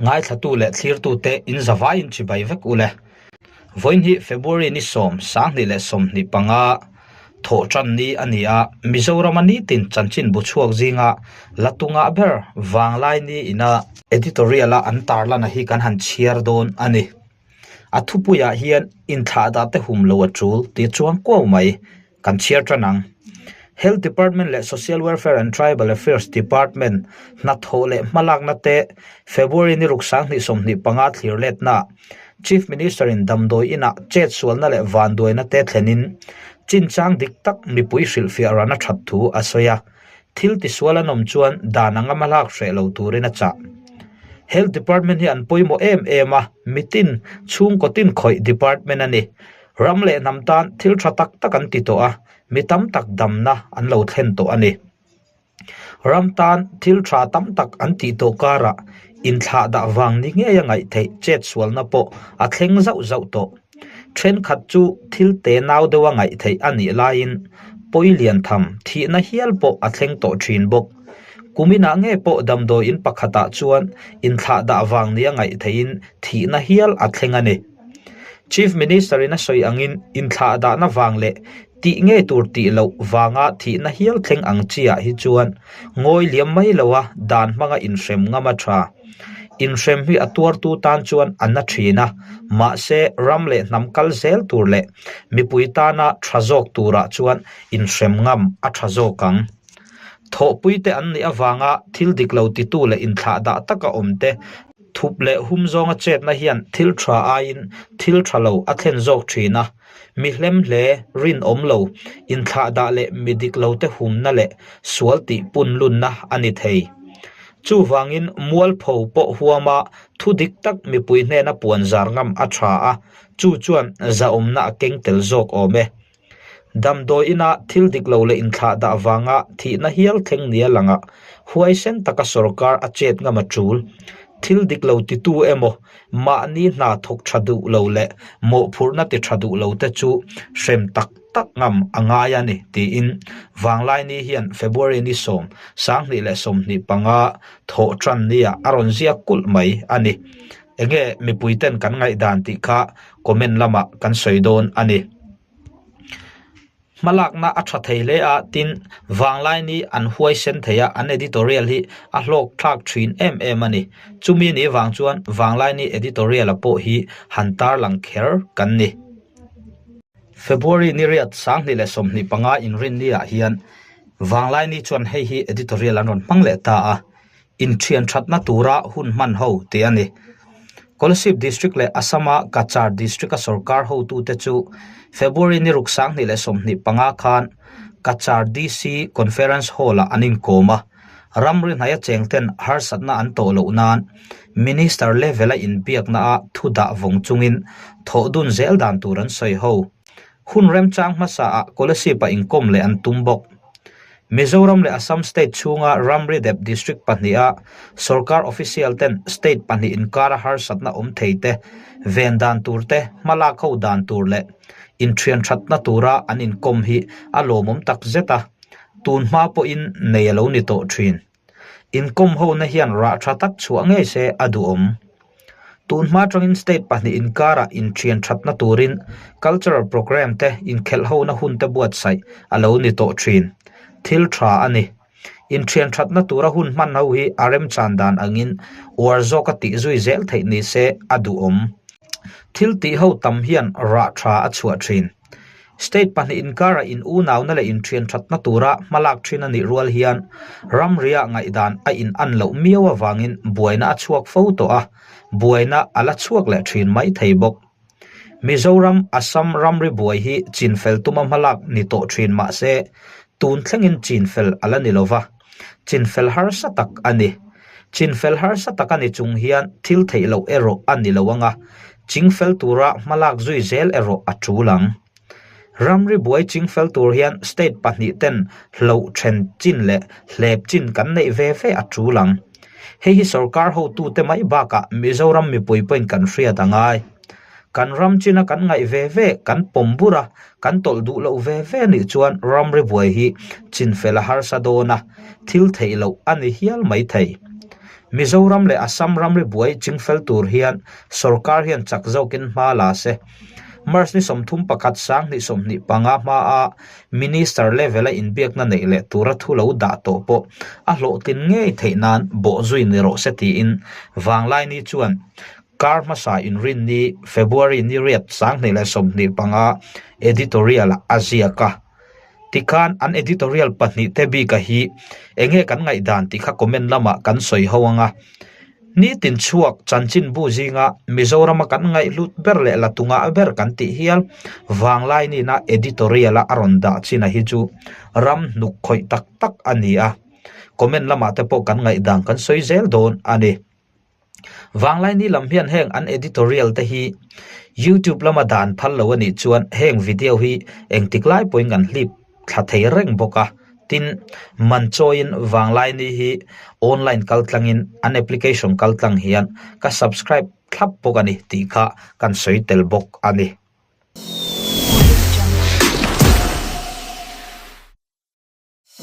Ngaithlatu leh thlirtute in zavaiin chibai vek u le. Vawiin hi February ni sawm, 2025 thawh tan ni a ni a, Mizorama nitin chanchin bu chhuak zinga la tunga ber vanglai ni ina editorial a an tarlana hi kan han chhiar dawn a ni. A thupuiah hian inthlahdah te hum lo a tul tih chuang kuau mai. Kan chhiar tan ang. Health Department leh Social Welfare and Tribal Affairs Department hnathawh leh hmalakna te February ni ruk 2025 thlir letna Chief Minister in damdawi inah chetsualna leh vanduaina te thlenin chinchang dik tak mipui hrilhfiah rana that thu a sawi a. Thil tisual an awm chuan dan anga hmalak hreh lo turin a chah. Health Department hi an pawimawh em em a, mitin, chhungkaw tin khawih department a ni. Ram leh hnam tan thil tha tak tak an ti tawh a, mi tam tak damna an lo thlen tawh a ni. Ram tan thil tha tam tak an tih tawh karah inthlah dah vang ni ngei a ngaih theih chetsualna pawh a thleng zauh zauh tawh. Thenkhat chu thil te nau deuha ngaih theih a nih laiin pawi lian tham thihna hial pawh a thleng tawh thin bawk. Kuminah ngei pawh damdawi in pakhatah chuan inthlah dah vang nia ngaih theihin thihna hial a thleng a ni. Chief Minister in a sawi angin inthlahdahna vang leh tih ngei tur tih loh vanga thihna hial thleng ang chi ah hi chuan ngawi liam mai loa dan hmanga inhrem ngam a tha. Inhrem hi a tuartu tan chuan a na thin a, mahse ram leh hnam kal zel tur leh mipui tana tha zawk turah chuan inhrem ngam a tha zawk ang. Thawhpuite an nih avanga thil dik lo titu leh inthlahdah taka awmte Thup leh hum zawnga chetna hian thil tha aiin thil tha lo a thlen zawk thin a, mi hlem hle, rinawm lo, inthlahdah leh mi dik lote humna leh sual tih punlunna a ni thei. Chuvangin mualpho pawh huama thu dik tak mipui hnena puan zar ngam a tha a, chu chuan zahawmna a keng tel zawk awm e. Damdawi ina thil dik lo leh inthlahdah vanga thihna hial thleng nia langah huaisen taka sorkar a chet ngam a tul. Thil dik lo titu emaw, mahni hna thawk tha duh lo leh mawhphurhna ti tha duh lo te chu hrem tak tak ngam a ngai a ni, tiin Vanglaini hian February ni sawm, 2025 thawh tan nia a rawn ziak kulh mai a ni. Enge mipui ten kan ngaihdan tih kha comment lamah kan sawi dawn a ni. Hmalakna a tha thei hle a, tin Vanglaini an huaisen thei a, an editorial hi a hlawk thlak thin em em a ni. Chumi ni vang chuan Vanglaini editorial a pawh hi han tarlang kher kan ni. February ni riat 2025 inrinni ah hian Vanglaini chuan hei hi editorial an rawn hmang leh ta a. Inthian thatna tura hun hman ho tih a ni. Kolasib District leh Assam-a Cachar District-a sorkar hotute chu February ni ruk 2025 khan Cachar DC Conference Hall-ah an inkawm a, ramri hnaia chengten harsatna an tawh loh nan Minister level-a inbiakna-a thu dah vawng chungin thawh dun zel dan tur an sawi ho. Hun remchang hmasaah Kolasib-a inkawm leh an tum bawk. Mizoram leh Assam state chhunga ramri dep district pahniha sorkar official ten state pahnih inkara harsatna awm thei te ven dan tur te, hmalak ho dan tur leh inthian thatna tura an inkawm hi a lawmawm tak zet a, tun hma pawhin nei a lo ni tawh thin. Inkawm hona hian rah tha tak chhuah ngei se a duhawm. Tun hma atangin state pahnih inkarah inthian thatna turin cultural programme te inkhelh hona hun te buatsaih a lo ni tawh thin. Thil tha a ni. Inthian thatna tura hun hman ho hi a remchan dan angin uar zawka tih zui zel theih ni se a duhawm. Thil tih ho tam hian rah tha a chhuah thin. State pahnih inkarah in unauna leh inthian thatna tura hmalak thin a nih rual hian ramria ngaihdan a in an loh miau avangin buaina a chhuak fo tawh a, buaina a la chhuak leh thin mai thei bawk. Mizoram, Assam ramri buai hi chinfel tuma hmalak ni tawh thin mah se tun thlengin chinfel a la ni lova, chinfel harsa tak a ni. Chinfel harsa tak a ni chung hian thil theih loh erawh a ni lo ang a, chingfel tura hmalak zui zel erawh a tul ang. Ramri buai chingfel tur hian state pahnih ten hloh then chin leh hlep chin kan neih ve ve a tul ang. Hei hi sorkar hotute mai bakah Mizoram mipui pawhin kan hriat a ngai. Kan ram china kan ngaih ve ve, kan pawm bur a, kan tawlh duh loh ve ve nih chuan ramri buai hi chinfel a harsa dawn a, thil theih loh a ni hial mai thei. Mizoram leh Assam ramri buai chingfel tur hian sorkar hian chak zawkin hma la se. March ni 31 2025 hmaa Minister level a inbiakna neih leh tura thu lo dah tawh pawh a hlawhtlin ngei theih nan bawhzui ni rawh se tiin Vanglaini chuan kar hmasa inrinni February ni riat 2025 editorial-ah a ziak a. Tikhan an editorial pahnihte bika hi enge kan ngaihdan tih kha comment lamah kan sawi ho ang a. Nitin chhuak chanchinbu zinga Mizorama kan ngaihhlut ber leh la tunga ber kan tih hial Vanglainina editorial-a a rawn dah china hi chu ram hnuk khawih tak tak a ni a. Comment lamah te pawh kan ngaihdan kan sawi zel dawn a ni. Vanglaini lam hian heng an editorial te hi YouTube lama dan phal lo a nih chuan heng video hi engtik lai pawhin kan hlip thla thei reng bawk a. Tin, man chawiin Vanglaini hi online kal tlangin an application kal tlang hian ka subscribe thlap bawk a ni tih kha kan sawi tel bawk a ni.